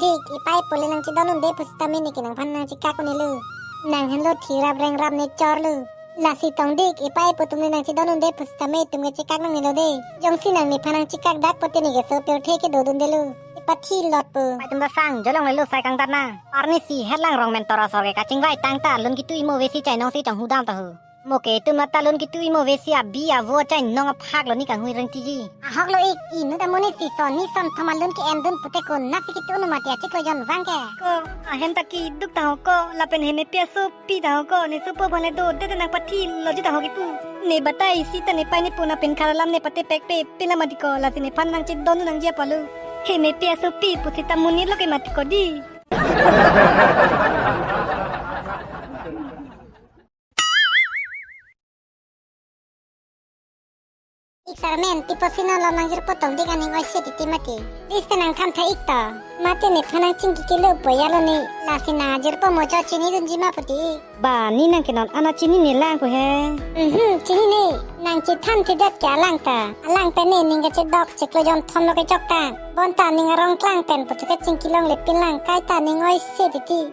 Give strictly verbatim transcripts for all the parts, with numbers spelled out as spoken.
Tongdik, ipei pule nangchedon unde pusitame neke nangphan nangchekak un'elo. Nang henlo thirap rengrap ne chorlo. Lasi Tongdik, ipei pu atum le nangchedon unde pusitame itum ke chekak nangnelo de. Jongsi nang nephan nangchekak dak pote neke so pirthe kedo dundelo. Ipathi lotpo. Pai atum ta sang, jolong lelo sai kangtat nang. Arnisi hetlang rong mentor asor ke kachingvai tangta lun kitu imo vesi chainong si chonghudam ta ho. Mo ke itum ata lun kitu imo vesi abi avo chainong aphak lo ni kanghui reng tiji. Ahok lo ik, inut amonit si son ni son thom alun ke-endun pute konatsi kitu nu mati achiklo jon vang ke. Ko, ahem ta keduk ta ho ko, lapen hemepi asopi ta ho ko, ne supo bhale do, de de nangpathi lo ji ta ho kipu. Ne batai sita nepei nepo nangpinkhar alam ne pate pekpe, pila mati ko, lasi nephan nangchedon nangji apotlo. Hemepi asopi pusita monit lo ke mati ko di. Ik sir men, pi apotsi non lo nangjirpo Tongdik aning oise titi mati. List nangthan tha ik to. Mati nephan nangchingki kilo poya lo ne. Lasi nangjirpo mojo chinidunji ma puti ik. Ba, ne nang ke non an chinine lang pu he. Mhm, chinine. Nangchethan thedet ke alang ta. Alang pen ne ning kachedok chiklo jon thom lo kechok ta. Bonta ning arong klang pen putu ke chingki longle pin lang kaita ning oise titi.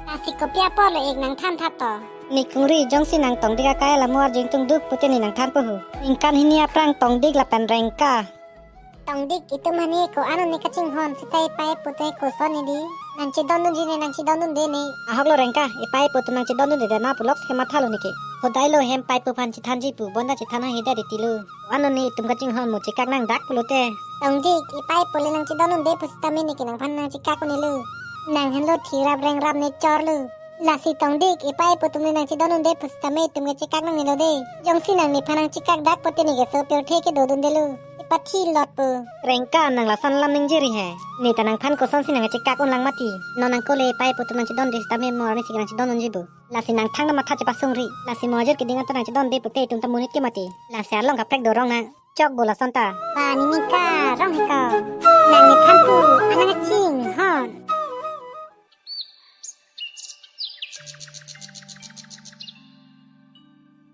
Lasi kopi apotlo ik nangthan tha to. Ne kungri, jongsi nang Tongdik akai alam arju ingtung duk pute ne nangthanpo ho. Ningkan hini aphrang Tongdik lapen Rengka. Tongdik, itum hani ko-an ne kachinghon sita ipei pute koson ne di. Nangchedon dunji ne, nangchedon dunde ne. Ahok lo Rengka, ipei pu atum nangchedon dunde de na pulok si kematha lo neke. Hodai lo hempei pu aphan chethanji pu, bonta chethan haihedet titi lo. Ko-an ne itum kachinghon mo chekak nang dak pulote. Tongdik, ipei pule nangchedon unde pusitame neke nangphan nangchekak un'elo. Nang henlo thirap rengrap ne chorlo. Lasi Tongdik, ipei pu atum le nangchedon unde pusitame itum ke chekak nangnelo de. Jongsi nang nephan nangchekak dak pote neke so pirthe kedo dundelo. Ipathi lotpo. Rengka, nang lason alam ningjiri he. Ne ta nangphan kosonsi nangchekak un lang mati. Non nang kole ipei pu atum nangchedon de sitame mo arnisi nangchedon unji bo. Lasi nangthang na matha chepasungri. Lasi mo ajir keding anta nangchedon de pute itum ta monit ke mati. Lasi along kaprek dorong nang. Chok bo lason ta. Ba, ne ningka rong he ko. Nang nephan pu, alang kachinghon.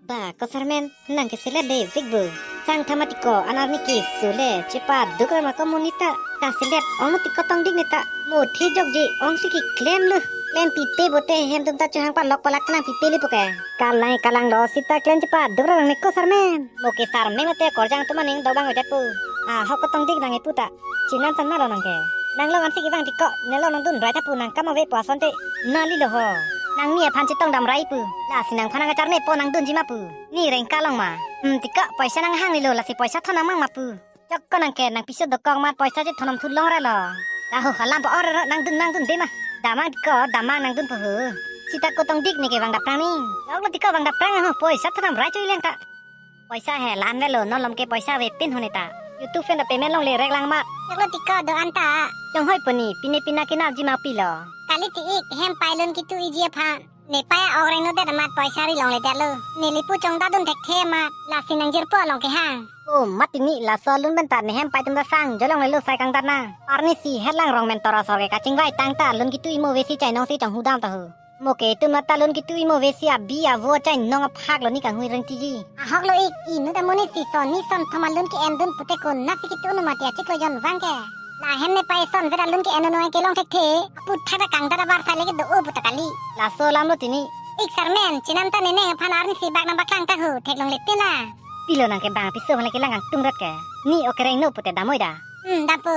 Ba, ko sir men, nang ke selet de vik bu. Sang tha mati ko, an arni ke sule, chepaduk ra ma ko monit ta. Ta selet, ong mati ko Tongdik ne ta. Mo thi jokji, ong si keklem lo. Klem pipe pute, hem atum ta chohang palok palak nang pipe li puke. Kalang kalang lo, sita klem chepaduk ra ne ko sir men. Mo ke sir men mate korjang atum aning dobang odet pu. Ahok ko Tongdik nang epu ta. Chinam tang ma lo nang ke. Nang long ansi kevang tiko, ne long nangdun rai ta pu nang kam ave pu ason te. Nali lo ho. Nangni aphan chetong dam rai pu. Lasi nangphan nang kacharnepo nangdunji ma pu. Ne Rengka long ma. Hmm, tiko poisa nanghang ni lo, lasi poisa thon nang mang ma pu. Chok ko nang ke, nang piso dokok mat poisa chethon nang thu long ra lo. Laho halam pa or ro nangdun nangdunde ma. Damang tiko, damang nangdunpo ho. Sita ko Tongdik ne ke vang daprang ni. Lok lo tiko vang daprang ho, poisa thon nang rai cho ileng ta. Poisa he la-an avelo, non lom ke poisa avepin ho ne ta. YouTube pen ta payment longle rek lang ma. Chok lo tiko do-an ta. Chonghoi po ne, pine pina kinap ji ma pilo. Kali ti ik, hempei lun kitu iji aphan. Nepei a-ok rengno det amat poisa ri longle detlo. Neli pu chongda dun thekthe amat. Lasi nangjirpo along kehang. O mati ne, laso alun pen ta ne hempei atum ta sang, jolong lelo sai kangtat nang. Arnisi hetlang rong mentor asor ke kachingvai tangta lun kitu imo vesi chainong si chonghudam ta ho. Mo ke itum ata lun kitu imo vesi abi avo chainong aphak lo ni kanghui reng tiji. Ahok lo ik, inut amonit si son ni son thom alun ke-endun pute konatsi kitu nu mati achiklo jon vang ke. Lahen nepei son vera lun ke-en noi kelong thekthe. Aput thada kangdara bar sale ke do-o puta kali. Laso alam lo ti ne. Ik sir men, chinam ta ne neng aphan arnisi bak nang baklang ta ho, theklongle tila. Pilo nang ke bang piso hale kelang kangtung rat ke. Ne ok rengno pute damoi da. Hmm, dampo.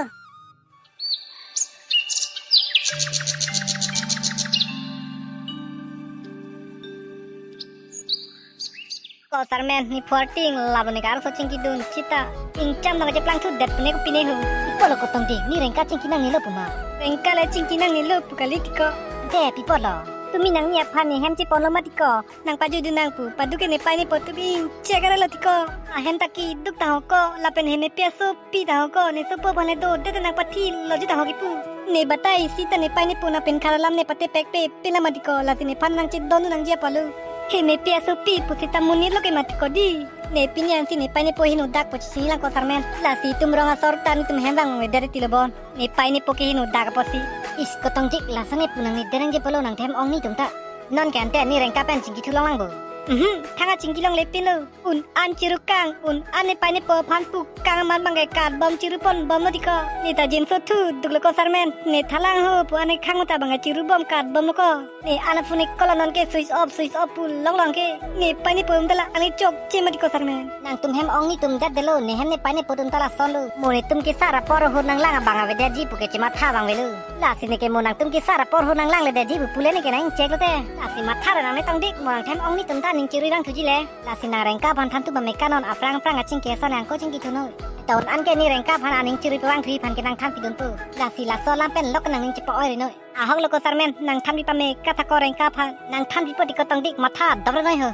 Ko sir men, ne phuar ting labo ne kar so chingki dun chita. Ingcham nang cheplang thu det pune ko pine ho. Pi apotlo ko Tongdik, ne Rengka chingki nangnelo pu ma. Rengka le chingki nangnelo pu kali tiko. De, pi apotlo. Tumi nangni aphan ne hem chepon lo ma tiko. Nang pajudun nang pu, paduk ke nepei nepo atum ingchek ara lo tiko. Ahem ta keduk ta ho ko, lapen hemepi asopi ta ho ko, ne supo bhale do, de de nangpathi lo ji ta ho kipu. Ne batai sita nepei nepo nangpinkhar alam ne pate pekpe, pila mati ko, lasi nephan nangchedon nangji apotlo. Hemepi asopi pusita monit lo ke mati ko di. Ne pini ansi nepei nepo heno dak po chini lang ko sir men. Lasi itum rong asor ta netum hem vang ave dere tilo bon. Nepei nepo ke heno dak apotsi. Is ko Tongdik, lason ne pu nang ne dereng je polo nang them ong netum ta. Non ke ante ne Rengka pen chingki thu long lang bo. Mhm, thang achingki longle pinlo. Un-an chirukang, un-an nepei nepo aphan pu kang amat abangke katbom chirupon bomlo tiko. Ne ta jemso thu duklo ko sarmen. Ne thalang ho pu an ne khang ta abangke chirubom katbomlo ko. Ne an aphone kolo nonke switch off, switch off pu longlong ke. Nepei nepo atum ta la an ne chokche mati ko sarmen. Nangtum hem ong nitum det detlo, ne hem nepei nepo atum ta lasonlo. Mo netum kesar apor ahut nanglang abang avedetji puke chematha abang avelo. Lasi neke mo nangtum kesar apor ahut nanglangledetji pu pule neke nang cheklo te. Lasi matha ra nangne tongdik, mo nangthem ong nitum ta aning chirui vangthuji le. Lasi nang Rengka aphan thantu pame kanon, aphrang aphrang achingki ason nangko chingki thunoi. Ton anke ne Rengka aphan aning chirui pavangthu aphan ke nangthan pidunpo. Lasi laso alam pen lok nangning chepa-oi rinoi. Ahok lo ko sarmen, nangthan pi pame kathak ko Rengka aphan. Nangthan pipo tiko tongdik, matha dopre noi ho.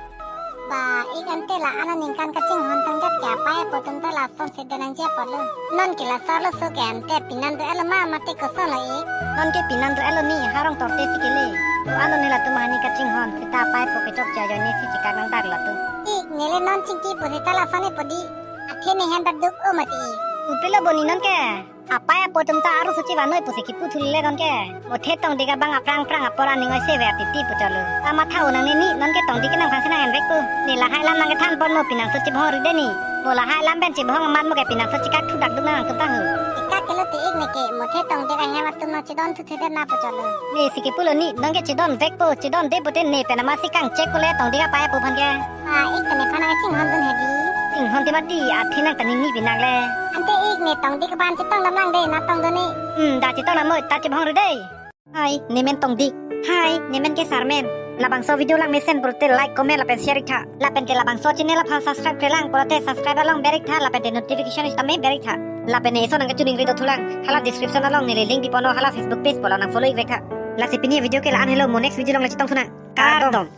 Ba, ik ante la-an aningkan kachinghon tangdet ke apei apo atum ta lasonsi denangji apotlo. Nonke laso arloso ke ante pinan do-etlo ma mate kosonlo ik? Nonke pinan do-etlo ni, harong torte si kele. Pu ano ne latum ahani kachinghon, seta apei apo kechokche ajoine si chekak nangdak latum. Ik, nele non chingki pu seta lason nepo di. Athe ne hem ta duk-o mati ik. Upilo boni nonke. Apei apo atum ta arloso chevanoi pusi kipu thulile nonke. Mothe tongdik abang aphrang aphrang apor aning oi se ve atiti pu cholo. Ta matha-o nangne ni, nonke tongdik ke nangphan si nang-envekpo. Ne lahai alam nangkethanpon mo pinangso chibhong ride ni. Mo lahai alam pen chibhong amat mo ke pinangso chekak thudak duk nangtum ta ho. Chekak kelo te ik neke, mothe tongdik ahem atum no chedon thu thedet na pu cholo. Ne si kipulo ni, nonke chedonvekpo, chedonde pute ne pen amat si kangchek pule tongdik apei apo aphan ke. Ah, ik ta nephan nangchinghondun hedi. Chinghon te mati, athe nang ta nini pinak le. Ante ik ne tongdik abang chetong damlang de, na tong do ne. Hmm, da chetong dam noi, ta chibhong ride. Hi, nemen tongdik. Hi, nemen ke sarmen. Labangso video langmesen pulote like, comment lapen share iktha. Lapen ke labangso channel aphan subscribe krelang pulote subscribe along ber iktha lapen te notification sitame ber iktha. Lapen ne eson nangkachiningri do thulang, hala description along neli link piponlo, hala Facebook page pulo nang follow ikvektha. Lasi pini video ke la-an helo, mo next video along le chetong thunang. Kardom.